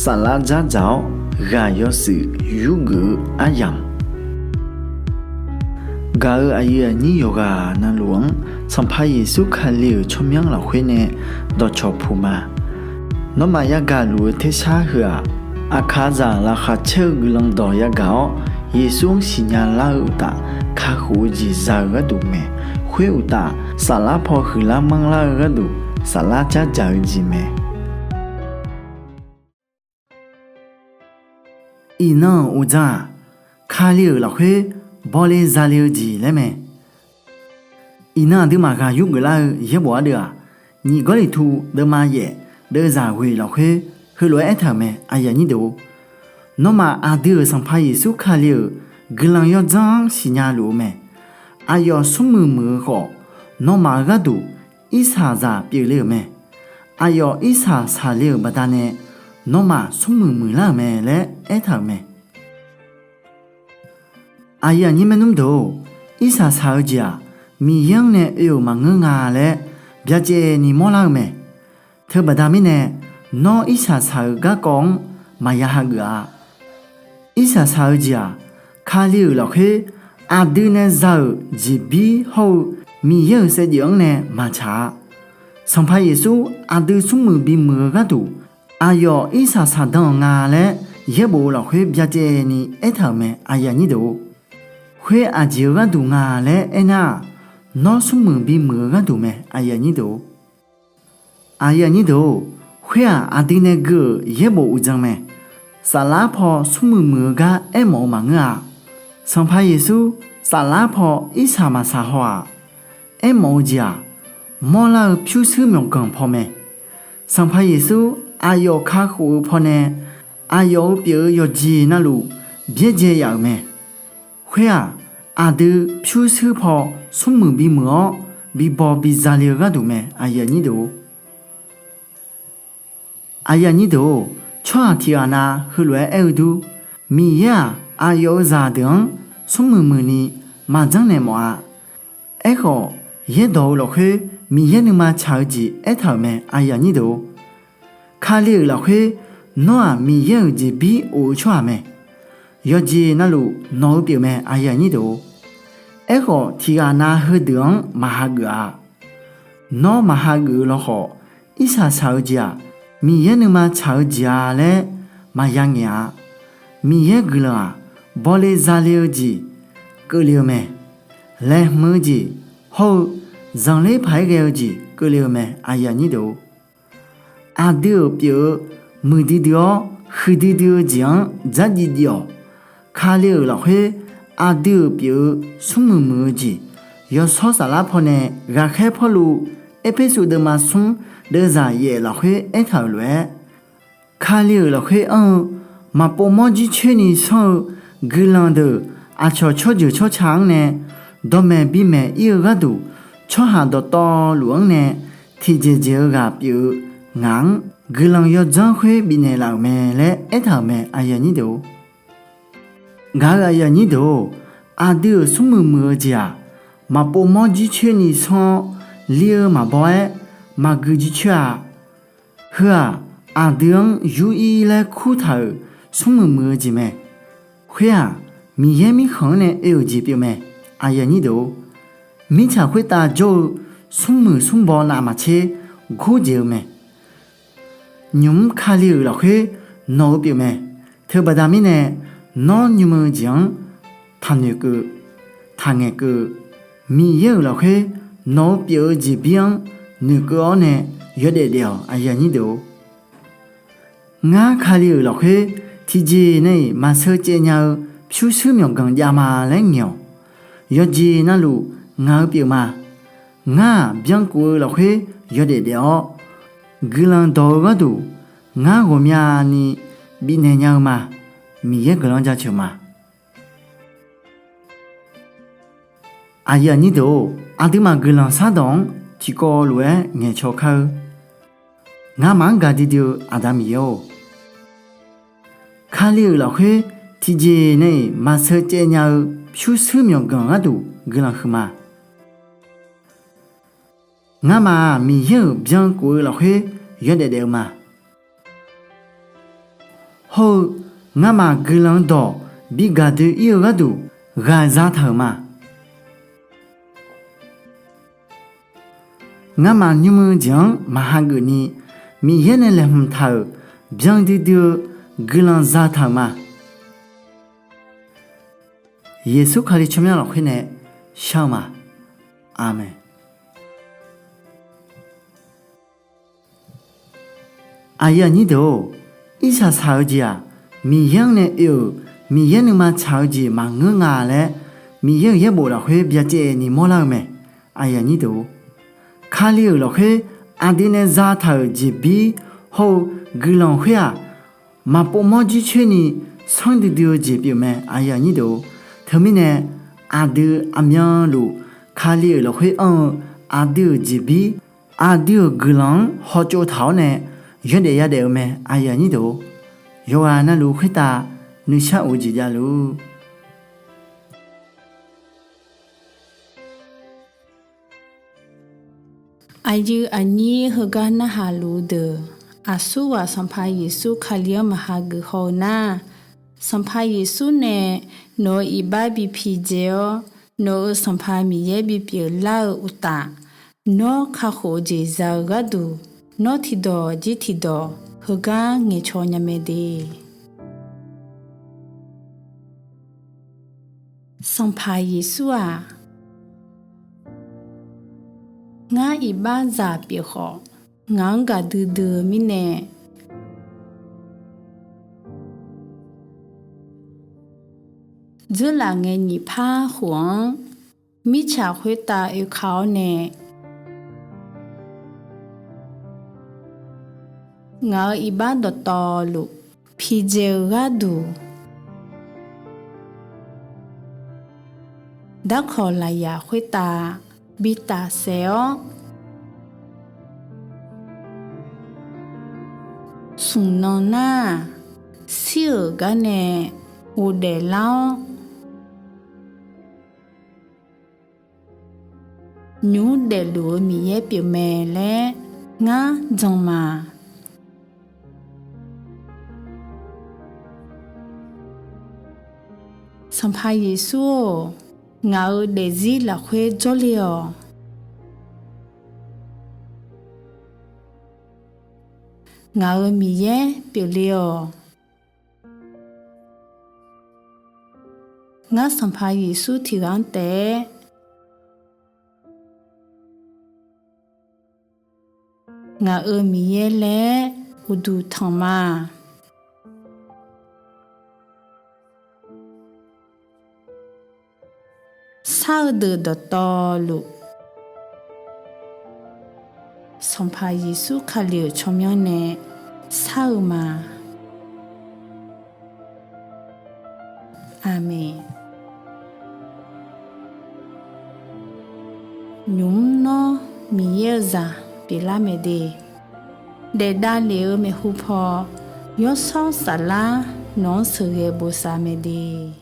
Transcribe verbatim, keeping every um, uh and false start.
saflar dzardzaq-awr ghaq yawshuif yurgeuf-eu aryamq, gaq-euq aqyuif aqnyir yawqghaq navluf-anr Sanqpaq Yeqsur Kali-euq tsawrmyanr lafkhoer nae dawqcawq puq ma. Nawmaf yagaq luf-eu tersar heu-aq, aqkaqzaq laqkhaq caer-eu guiqlanq dawq yagaq-awr, Yeqsur-anr siqnya lar-eu uqtaf, kakhof-eu jeq za-eu gharduq mae. Khoer uqtaf, saflar paw huiqlar manrlar-eu gharduq, saflar dzardzaq-eu jeq mae. Iqnan-euq uqdzan-aq, Kali-euq lafkhoer bawle zale-eu jeq laer mae. Iqnan aqduimaf ghaq yurgeuf lar-eu yaerbof ardeuv-aq, nyiq Gawrliqtu deuvma yaef deuvzaq ghoeq lafkhoer heulof-aer aertaq-euq mae, Nawmaf aqdui-euq Sanqpaq Yeqsur Kali-euq guiqlanq yawdzanr-anr siqnya luf-eu mae. Aqyawf smrmuiq muiq-eu khawf, nawmaf-euq gharduq irshaqzaq pyeufle-euq mae. Aqyawf irshaq shaqle-euq baqdanae, nawmaf smrmuiq muiqlar-euq mae laer aertaq-euq mae. Aqyuif aqnyir maernmr deuq-or, irshaq shaq-eu jeq-aq, Miqyaer-anr nae oe-euq maqngeur nga laer byacaevni mawrlar-eu mae. Teubaqda mirnae, nawr irshaq shaq-eu garkawv-anr maqya hageuf-a. Irshaq shaq-eu jeq-aq, Kali-euq lafkhoer aqdui nae za-euq jeqbir hawr-eu Miqyaer-euq saevdzeuf-anr nae maqtsaq-a. Sanqpaq Yeqsur aqdui smrmuiq bimuiq-eu gharduq, aqyawf irshaq shaqdan-eu nga laer yaerbof-eu lafkhoer byacaevni aertaq-euq mae. Khoer aqjeq-eu gharduq nga laer aernar-aq, nawr smrmuiq bimuiq-eu gharduq mae. Aqyuif aqnyir deuq-or, khoer-aq aqdui nae gui-euq yaerbof uqdzan mae. Saflar paw smrmuiq muiq-eu gar aermawf-eu maqngeur-a. Sanqpaq Yeqsur saflar paw irshaq maqshaq haw-aq, aermawf-eu jeq-aq, mawrlar-eu pyurshuir myawqganq paw mae. Sanqpaq Yeqsur aqyawf kakhof-eu pawnae aqyawf-euq pyeuf-eu yawqjeq navluf byaerdzae yaf-euq mae. Khoer-aq, aqdui pyurshuir paw smrmuiq bimuiq-awr bibaw biza le-eu gharduq mae. Aqyuif aqnyir deuq-or, tsawrhaq tiqghaq nav heulof-aer aer-eu dur, Miqyaer-aq aqyawf-euq zaqdeuq-anr smrmuiq muiqni maqjanr naeq mawf-a. Aerkhawf, yaerdawq-eu lafkhoer Miqyaer nuima tsaq-eu jeq aertaq-euq mae. Kali-euq lafkhoer nawr-aq Miqyaer-euq jeqbir of-eu tsawrhaq mae. Yawqjeq navluf nawq-eu pyeufmae. Aerkhawf, tiqghaq nav heudeuq-anr maq hageuf-a. Nawr maq hageuf-eu lawkhawf, irshaq shaq-eu jeq-aq, Miqyaer nuima tsaq-eu jeq-a laer maqya ngaeq-a. Miqyaer guiqlanq-aq, bawle zale-eu jeq keuvle-eu mae. Laeqhmq-eu jeq hawr-eu zanqler paq-aer ghae-eu jeq keuvle-eu mae. Aqdui-euq pyeuf-eu muiqduidui-awr huiqduidui-eu jeq-anr dzardziv dziv-awq. Kali-euq lafkhoer aqdui-euq pyeuf-eu smrmuiq muiq-eu jeq, Yawshawr Saflar pawnae ghaqkhaer Pawrluv Erpersu deuvma smr deuvzaq yaef lafkhoer aertaq-euq lof-aer, Kali-euq lafkhoer anr-eu maqpov mawr jircoer ni sanr-eu guiqlanq deuq aqcawq tsawrjeuq tsawrca-anr nae dawqmaeq bimaeq ir-eu gharduq, tsawrhaq dawqtawvluf-anr nae tiqjeq jeq-eu ghaq pyeuf-eu ngaq-anr guiqlanq yawdzanr khoer bifnaeq laf-euq mae laer aertaq-euq mae. Ngaq-euq aqyuif aqnyir deuq-or, aqdui-euq smrmuiq muiq-eu jeq-aq, maqpov mawr jircoer ni sanr-awr, li-eu maqbaw-aer maqgui jircoer-a. Heu-aq, aqdui-anr yur-ir laer kurtaq-euq smrmuiq muiq-eu jeq mae. Khoer-aq, Miqyaer mirkhanq-anr nae oe-euq jeq pyeufmae. Mirtsaq khoertav jawr-eu smrmuiq smrbaw navmaqtser gordzaeq-eu mae. Nymq-mr Kali-euq lafkhoer nawq-eu pyeufmae. Teubaqda mirnae, nawr nymr-eu jeq-anr taqnoeq keuv, taqngaeq keuv. Miqyaer-euq lafkhoer nawq-eu pyeuf-eu jeqbir-anr noeqkeuv-awr nae yawdaef daef-awq. Ngar Kali-euq lafkhoer tiqjeq nae-iq maqsheu caev nya-eu pyurshuir myawqganq jav ma laer ngaeq-awq. Yawqjeq navluf ngaq-eu pyeuf ma. Ngar-aq byankuf-eu lafkhoer yawdaef daef-awr, guiqlanq dawq-eu gharduq ngar ghawqmyani bifnaeq nya-eu ma. Miqyaer guiqlanq jaceuq ma. Aqyuif aqnyir deuq-or, aqduimaf guiqlanq shardawq-anr tiqkawv lof-aer ngaeqcaw kar-eur. Ngamaf-anr gaqdui dui-eu Aqda Miqyaer-or, Kali-euq lafkhoer tiqjeq nae-iq maqsheu caev nya-eu pyurshuir myawqganq gharduq guiqlanq huiqma. Ngamaf-aq Miqyaer-euq byankuf-eu lafkhoer yawdaef daef-eu ma. hawr-eu ngamaf guiqlanq-eu dawq bi gaqdoe-ir-eu gharduq ghaq zataq-euq ma. Ngamaf nymr-eu jeq-anr maqhageuf ni, Miqyaer nae laeqhmq taq-euq byan duidui-eu guiqlanq zataq-euq ma. Yeqsur Kali tsawrmyanr lafkhoer nae shar-eu ma. Aqmeq. Aqyuif aqnyir deuq-or, irsaq saq-eu jeq-aq, Miqyaer-anr nae oe-euq Miqyaer nuima tsaq-eu jeq maqngeur nga laer, Miqyaer-euq yaerbof lafkhoer byacaevni mawrlar-eu mae. Kali-euq lafkhoer aqdui nae zataq-euq jeqbir hawr-eu guiqlanq khoer-aq, maqpov mawr jircoer ni sanrdui dui-eu jeq pyeufmae. Teumirnae aqdui aqmyanluf Kali-euq lafkhoer anr-eu aqdui-euq jeqbir, aqdui-euq guiqlanq-anr hawtsov taq-awr nae yawdaef yadaef-eu mae. Yawqghaq navluf khoertav nuishar of-eu jeq javluf. Aqyuif aqnyir heugar narhaq luf-eu deuq, aqsurghaq Sanqpaq Yeqsur Kali-anr maqhageuf haw-eu nar, Sanqpaq Yeqsur nae nawq-euq iqbax bi pidzae-awr, nawq-euq Sanqpaq Miqyaer bipyeuf lar-eu uqtaf, nawr kakhof-eu jeq za-eu gharduq, nawr tiqdawq jir tiqdawq heugar ngaeqcaw nya mae de. Sanqpaq Yeqsur-aq, ngar iqbax zaq pyeuf khawf, ngaq-anr gaqdui dui-eu mirnae, dzeurlaf ngae nyiq par khof-anr mirtsaq khoertav oeka-awr nae, ngaq-euq iqbax dawqtawvluf pidzae-eu gharduq, darkawq lafyaq khoertav bi tafsaef-awr, smq nan nar-aq, shir-euq gar nae ghofdaef lar-awr, nymq mr daefluf-eu Miqyaer pyeufmae laer ngar jan ma. Sanqpaq Yeqsur-or, ngaq-euq daefzir lafkhoer jawrle-awq. Ngaq-euq Miqyaer pyeufle-awq. Ngar Sanqpaq Yeqsur tiq ghaq-anr taef-aer ngaq-euq Miqyaer laer uqduq tanq ma. Shar-eu deuq dawqtawvluf, Sanqpaq Yeqsur Kali-euq tsawrmyanr nae shar-eu ma. Aqmeq. Nymq mr nawr Miqyaer-eu zaq pyeuflar mae de. Daef davlef-eu maeqhu paw, Yawshawr Saflar nawq-anr sheuqghae bosav mae de.